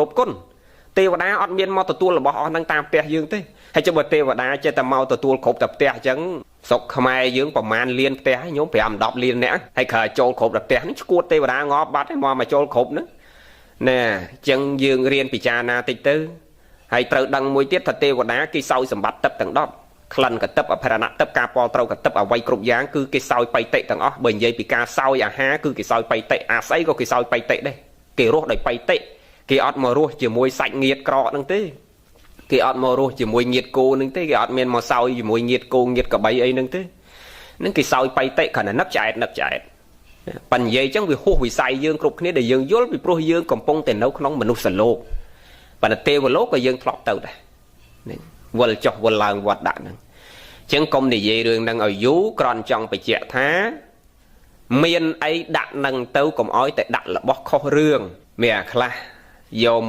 រពគុណទេវតាអត់មានមកទទួលរបស់អស់ហ្នឹងតាមផ្ទះយើងទេហើយចុះបើទេវតាចេះតែមកទទួលគ្រប់តែផ្ទះអញ្ចឹងស្រុកខ្មែរយើងប្រមាណលានផ្ទះញោម5 10លានអ្នកហើយក្រោយចូលគ្រប់តែផ្ទះហ្នឹងឈួតទេវតាងាប់បាត់ហើយមកចូលគ្រប់ហ្នឹងណែអញ្ចឹងយើងរៀនពិចារណាតិចទៅហើយត្រូវដឹងមួយទៀតថាទេវតាគេសោយសម្បត្តិទឹកទាំង10ក្លិនកទឹកអភិរណទឹកការពលត្រូវកទឹកអ្វីគ្រប់យ៉ាងគឺគេសោយបៃតិទាំងអស់បើនិយាយពីការសោយអាហារគឺគេសោយបៃតិអាស្អីក៏គេសោយបៃតិដែរគេរស់ដោយបៃតិគេអត់មករស់ជាមួយសាច់ងៀតក្រកហ្នឹងទេគេអត់មករស់ជាមួយងៀតគោហ្នឹងទេគេអត់មានមកសោយជាមួយងៀតគោងៀតកបីអីហ្នឹងទេហ្នឹងគេសោយបៃតិគ្រាន់តែនឹកឆ្អែតនឹកឆ្អែតប៉ិននិយាយចឹងវាហួសវិស័យយើងគ្រប់គ្នាដែលយើងយល់ពីព្រោះយើងកំពុងតែនៅក្នុងមនុស្សលោកប៉ុន្តែទេវលោកក៏យើងធ្លាប់ទៅដែរនេះវិលចុះវិលឡើងវត្តដាក់ហ្នឹងចឹងកុំនិយាយរឿងហ្នឹងឲ្យយូរគ្រាន់ចង់បញ្ជាក់ថាមានអីដាក់នឹងទៅកុំឲ្យតែដាក់របស់ខុសរឿងមានអាខ្លះយក